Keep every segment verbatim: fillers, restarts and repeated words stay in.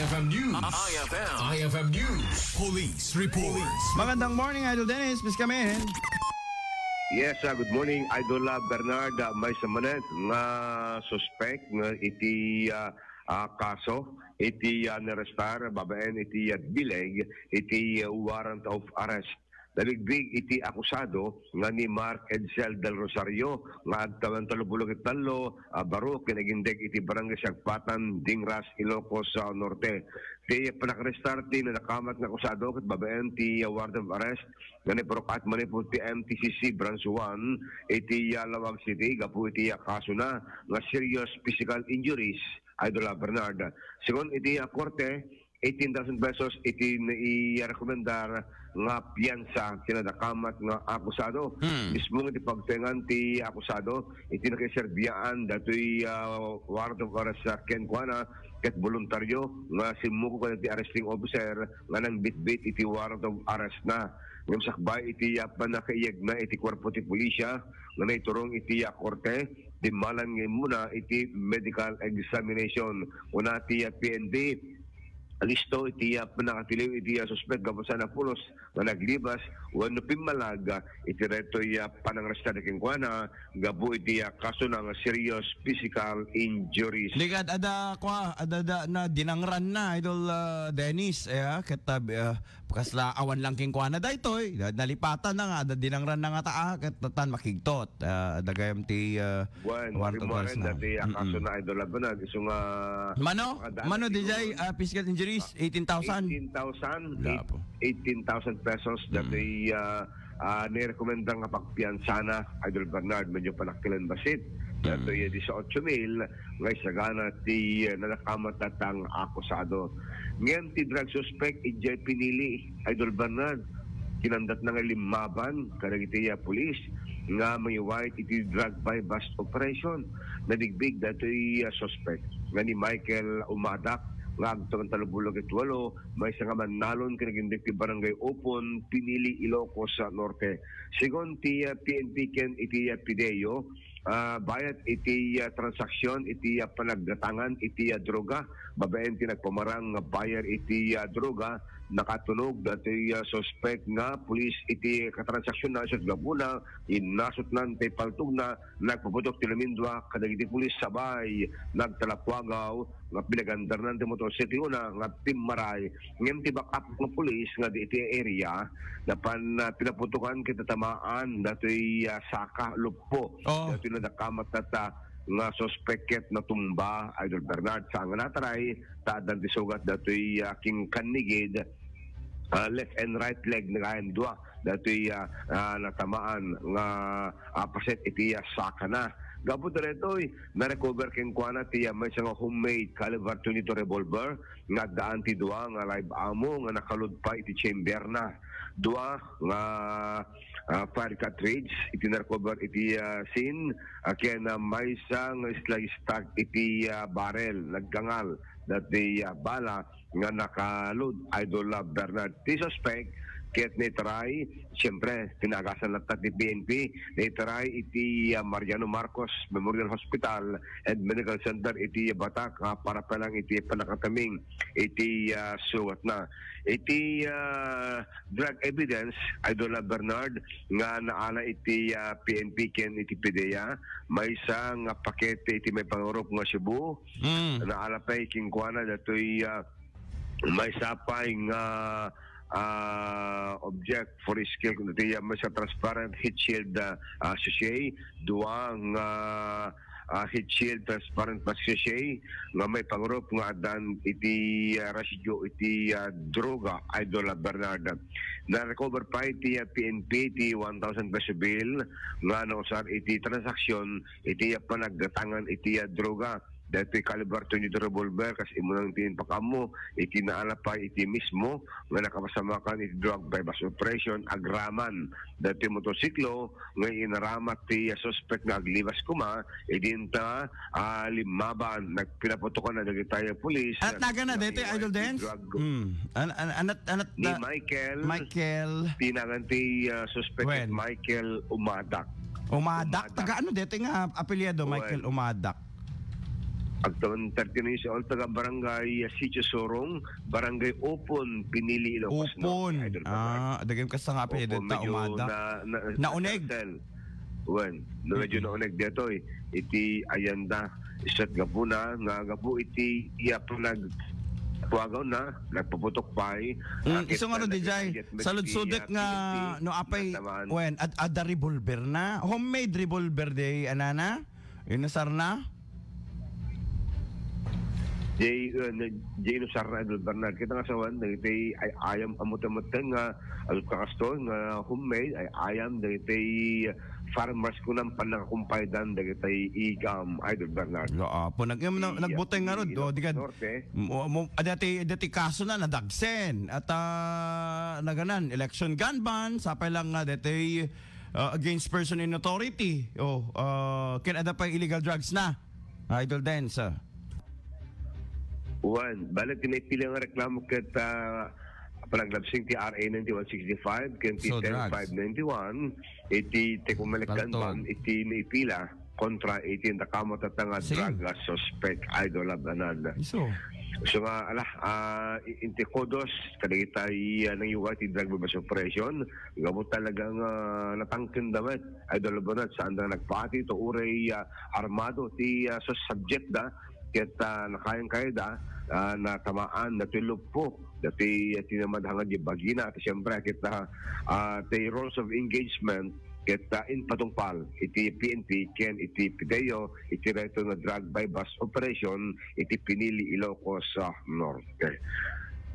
F M News. I F M. I F M News. Police Report. Magandang morning, Idol Dennis. Please come in. Yes, ah, good morning, Idol, ah, Bernard. Ah, may samanet nga suspek nga iti, ah, ah, kaso, iti, ah, narestar, babaen iti, ah, bileg, iti, ah, warrant of arrest. Nabigbig iti akusado nga ni Mark Edsel Del Rosario nga agtawen tallo puluh ket tallo a baro ken agindeg iti Barangay Sagpatan, Dingras, Ilocos, ah, Norte. Ti panakarestar ti nadakamat nga akusado ket babaen ti, ah, warrant of arrest nga naiparukat manipud ti M T C C Branch one iti, ah, Laoag City gapu iti, ah, kasona nga serious physical injuries, Idol, ah, Bernard. Segun iti, ah, korte, eighteen thousand pesos iti nairekomendar nga piyansa ti nadakamat nga akusado. Hmm. Mismo nga ti pagtaengan ti akusado iti nakaiserbian datoy, ah, warrant of arrest kenkuana ket boluntario nga simmukog kadagiti arresting officer nga nangbitbit iti warrant of arrest na. Ngem sakbay iti, ah, pannakaiyegna iti kuerpo ti pulisya nga naiturong iti, ah, korte, dimmalan nga immuna iti medical examination. Kuna ti, ah, P N P, listo iti, ah, pannakatiliw iti, ah, suspek gapu sa napulos nga naglibas wenno pimmalag, ah, iti daytoy, ah, panangarestar kenkuana gapu iti, ah, kasona nga serious physical injuries. Ligad, ada, kwa, ada, da, na, dinangran na, Idol, ah, Dennis, eh, ah, ket, ah, bi-, ah, kasla awan lang kenkuana daytoy, na-, nalipatan na nga, ada, dinangran na nga taa, ket tan makigtot, ah, ada gayam ti, ah, Wen, warrant of arrest na. Dati, ah, kaso na, Idol Abunag, isu nga Mano? Makadaan Mano, ti D J, gurun. Ah, physical injuries, eighteen thousand. Eighteen thousand, Lapo. Eighteen thousand pesos, Mm. dati, ah, ah, nirekomenda nga pagpiyansana, Idol Bernard, medyo panakkilan basit. Dati, Mm. ah, dieciocho mil, nga isagana ti, ah, nadakamat datang akusado. Ngem ti drug suspect, ijay pinili, Idol Bernard, kinandatna nga limmaban kadagiti, ah, pulis nga mangiwayat iti drug buy-bust operation. Nabigbig datoy, ah, suspek nga ni Michael Umadak nga agtawen tallo puluh ket walo, maysa nga mannalon ken agindeg ti Barangay Upon, Pinili, Ilocos, ah, Norte. Segun ti, ah, P N P ken iti, ah, PDEO, ah, bayat iti, ah, transaksyon iti, ah, panaggatangan iti, ah, droga babaen ti nagpamarang nga buyer iti, ah, droga. Nakatunog datoy, ah, suspek nga pulis iti katransaksyon na isut gapuna, innasutnan ti paltogna, nagpaputok ti lumindua kadagiti pulis sabay nagtalapwagaw nga pinagandarnan ti motorsiklo na nga pimmaray. Ngem ti backup nga pulis nga di iti area, napan, ah, pinaputokan ket natamaan datoy, ah, saka luppo. Oh. Datoy nadakamat data nga suspek ket natumba, Idol Bernard, sa nga nataray, ta addan ti sugat datoy, ah, king kannigid, ah, left and right leg na gayan dua. Datoy, ah, ah, natamaan nga, ah, paset iti, ah, sakana. Gapu daytoy, na-recover kenkuana ti, ah, maysa nga homemade caliber twenty-two revolver nga addaan ti dua nga live ammo nga nakalud pay iti chamber na. Dua nga, ah, fire cartridge iti na-recover iti, ah, scene, ah, ken, ah, maysa nga slug stock iti, ah, barrel, nagkangal dati, ah, bala nga nakalud, Idol, ah, Bernard. Ti suspek ket naitaray, siyempre, tinagasan latta ti P N P, naitaray iti, ah, Mariano Marcos Memorial Hospital and Medical Center iti, ah, Batac, ah, para pa lang iti panakataming iti, ah, sugat na. Iti, ah, drug evidence, Idol, ah, Bernard, nga naala iti, ah, P N P ken iti PDEA, maysa nga pakete iti maipangarup nga Cebu, Mm. naala pay kenkuana datoy, ah, maysa pay nga, ah, object for scale kun iti, ah, maysa transparent heat shield, ah, ah, sachet, dua nga, ah, heat shield transparent plastic sachet nga maipangarup nga addan iti, ah, residue iti, ah, droga, Idol, ah, Bernard. Na-recover pay iti, ah, P N P ti one thousand peso bill nga nausar iti transaksyon iti, ah, panaggatangan iti, ah, droga. Daytoy caliber twenty-two revolver, kas imunang ti inpakaammo, iti naala pay iti mismo nga nakapasamakan iti drug buy-bust operation agraman. Daytoy motorsiklo nga inaramat ti, ah, suspek nga aglibas koma, idinta, ah, limmaban. Nagpinaputokan na dagiti pulis. Anat nagan na, daytoy, Idol Dennis? Drug Mm. An-, an-, anat, anat, ni na-, Michael. Michael. Ti nagan ti, ah, suspek Wen. Michael Umadak. Umadak? Umadak. Taga ano daytoy nga apelyido, Wen. Michael Umadak? Agtawen thirty-nine years old, taga barangay Sitio Surong, barangay Upon, Pinili, Ilocos Norte, Upon. Idol Bernard. Ah, dagem kasta nga apay, Opo, dagta medyo umada. Na, na, Nauneg. Nasalsel. Wen, no, medyo Mm-mm. nauneg detoy. Iti ayanda, isat gapuna, nga gapu iti iya panag-, tuwagaw na, nagpaputok pay. Mm, Ah, iso nga ket, ron, ah, Dijay, nagkakayat met saludsodek iti, ah, nga, P N P, no, apay, natamaan. Wen, ad-, adda revolver na? Homemade revolver day, anana? Inusar na? Jay, uh, na-, jay inusar na, Idol Bernard. Kita nga sawan, dagiti ay-ayam, amut-amut nga, ano ka kasto, nga homemade, ay-ayam, dagiti farmers ko nang panakakumpaydan, dagiti igam, Idol Bernard. Oo, po, nag-, Iya, nagbuteng nga rod, Iloilo o, di ka, Norte. Mo, mo, adati, adati kaso na, nadagsen, at, ah, naganan, election gun ban, sapay lang nga, dati, uh, against person in authority. Oh, uh, ken adda pay illegal drugs na. Idol Dance, ah. Wen, bale ti naipila nga reklamo ket, ah, panaglabsing ti R A ninety-one sixty-five ken ti So, drugs. ten five ninety-one, iti ti kumalikan Kaltog. Ban iti naipila kontra iti nakamatata nga Same. Drug, ah, suspect, Idol Ablanan. Iso. So nga, ala, ah, i-, inti kudos kadagiti, ah, nangyuga ti drug buy-bust operation. Gapu talaga nga natangken da met, Idol Bernard, saan da nagpati, to uray, ah, armado ti, ah, sus-, subject da, ket, ah, nakayan kayo da, ah, natamaan, natuluppo, dati, ah, tinamad hangad di bagina, at siyempre, ket, ah, ah, the rules of engagement, ket, ah, impatungpal, iti P N P, ken iti PDEO, iti daytoy nga drug buy-bust operation, iti Pinili, Ilocos, ah, Norte.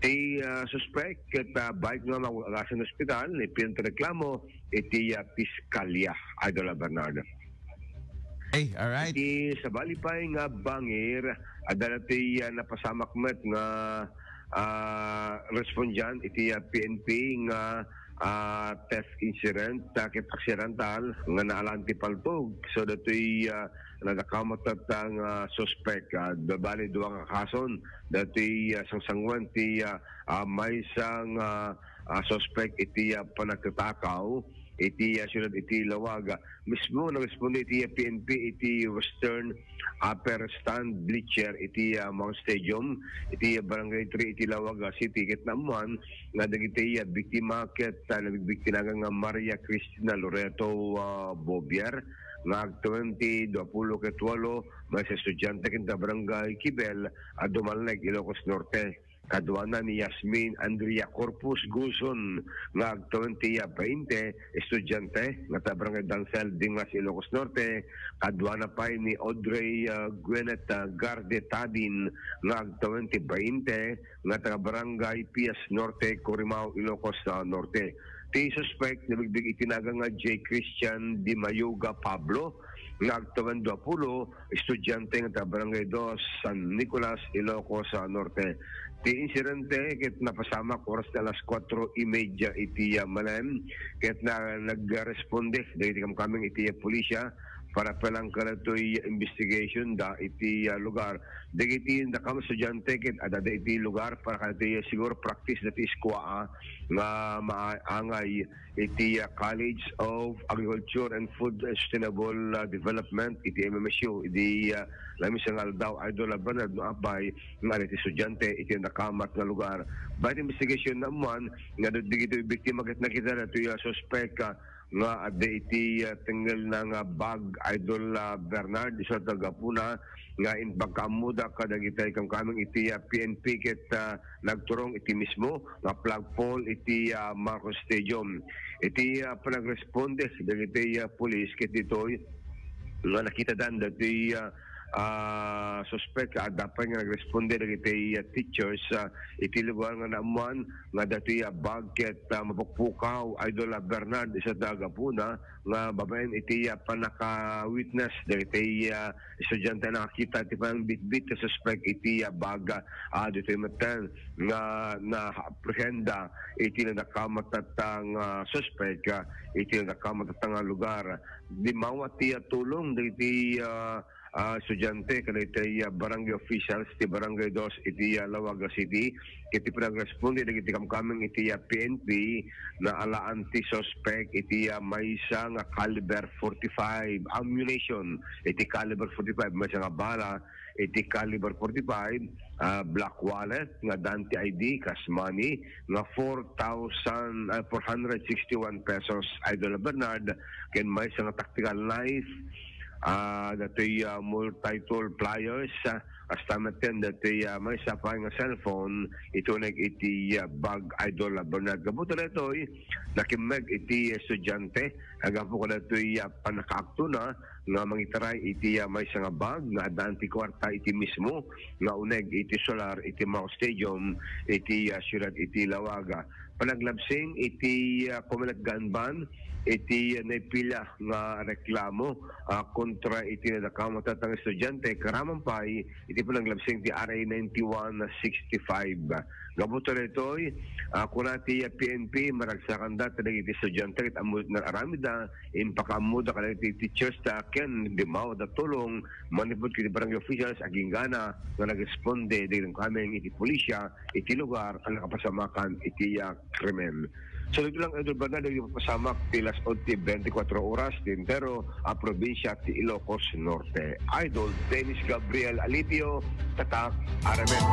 Ti, ah, suspek ket, ah, bike nga mawagas sa ospital, ni pinagreklamo iti, ah, piskalya, Idol Bernardo. Hey, all right. Iti sabali pay nga bangir, adda ti, ah, napasamak met nga, ah, respondian iti, ah, P N P nga, ah, theft incident, ah, ket aksidental nga naalaan ti paltog. So, datoy, ah, nadakamat nga suspek, ah, bali dua nga kason, datoy, ah, sangsanguan ti, ah, ah, maysa nga, ah, suspek iti, ah, panagtatakaw iti, ah, siyudad iti Laoag. Mismo, nagresponde iti, ah, P N P iti Western Upper Stand Bleacher iti, ah, Mount Stadium iti, ah, Barangay three iti Laoag, ah, City. Ket naammuan nga dagiti, ah, biktima ket, ah, nabigbigtinagan nga Maria Cristina Loreto, ah, Bobier nga agtawen ti duapulo ket walo, maysa estudiante ken ta Barangay Kibel, ah, Dumalneg, Ilocos Norte. Kaduana ni Yasmin Andrea Corpus Guzon nga agtawen ti, ah, bainte, estudiante nga ta Barangay Dansel, Dingas, Ilocos Norte. Kaduana pay ni Audrey, ah, Gwyneth, ah, Garde Tabin nga agtawen ti bainte nga taga Barangay Pias Norte, Corimao, Ilocos, ah, Norte. Ti suspek nabigbig iti nagan nga J. Christian Di Mayuga Pablo nga agtawen duapulo, estudiante nga taga Barangay Dos, San Nicolas, Ilocos, ah, Norte. Ti insidente ket napasamak oras ti alas kuatro y media iti, ah, malem, ket na, nagresponde dagiti kamkameng iti, ah, pulisya para palangka datoy investigation da iti, ah, lugar. Dagiti dakam estudiante ket adda iti lugar para kadagiti, ah, siguro practice dati eskua, ah, nga maangay iti, ah, College of Agriculture and Food Sustainable, ah, Development iti M M S U, idi, ah, lamis nga aldaw, Idol Bernard, no apay nga adda iti estudiante iti nakamat nga lugar. Bayan investigation naammuan nga dagiti biktima ket nakita datoy, ah, suspek, ah, nga adda iti, ah, tengngel na nga bag, Idol, ah, Bernard, isu ti gapuna nga impagkaammoda kadagiti kamkameng iti, ah, P N P ket, ah, nagturong iti mismo nga flagpole iti, ah, Marcos Stadium. Iti, ah, panagresponde dagiti, ah, pulis ket ditoy nga nakitadan dagiti, ah, ah, suspek, adda pay nga nagresponde dagiti, ah, teachers, ah, iti lugar nga naammuan nga datoy, ah, bag ket, ah, mapukpukaw, Idol, ah, Bernard, isu ti gapuna nga babaen iti, ah, panaka-witness dagiti, ah, estudiante nakakita ti panangbitbit ti suspek iti, ah, bag, ah, ditoy metten nga naaprehenda iti nadakamatata nga suspek, ah, iti nadakamatata nga lugar. Dimawat ti, ah, tulong dagiti, ah, ah, estudiante kadagiti, ah, barangay officials ti Barangay Dos iti, ah, Laoag City ket ti panagresponde dagiti kamkameng iti, ah, P N P, naalaan ti suspek iti, ah, maysa nga caliber forty-five ammunition, iti caliber forty-five, maysa nga bala iti caliber forty-five, ah, black wallet, nga addaan ti I D, cash money, nga four thousand, ah, four hundred sixty-one pesos, Idol Bernard, ken maysa nga tactical knife, ah, datoy, ah, multi-tool pliers, ah, hasta metten datoy, ah, maysa pay nga cellphone, iti uneg iti, ah, bag, Idol Bernard. Gapu daytoy, nakimmeg iti estudiante, gapu kadatoy, ah, pannakaaktona, nga mangitaray iti, ah, maysa nga bag nga addaan ti kuarta iti mismo nga uneg iti solar iti Mao Stadium iti, ah, siudad iti Laoaga. Panaglabsing iti, ah, Comelec gun ban iti, ah, naipila nga reklamo, ah, kontra iti nadakaw a matatang estudiante, karaman pay iti panaglabsing ti R A ninety-one sixty-five. Gapu daytoy, ah, kuna ti, ah, P N P, maragsakanda dagiti estudiante ket ammo nga aramidda, impakaammoda kadagiti teachers ta ken dimmawda tulong manipud iti barangay officials agingga nga nagresponde dagiti incoming iti pulisya iti lugar a nakapasamakan iti, ah, krimen. So, dito lang, Idol Bernard, dagiti pasamak ti Las Onte Benticuatro Oras ti entero a probinsya ti Ilocos Norte. Idol Dennis Gabriel Alipio, Tatak, R M N.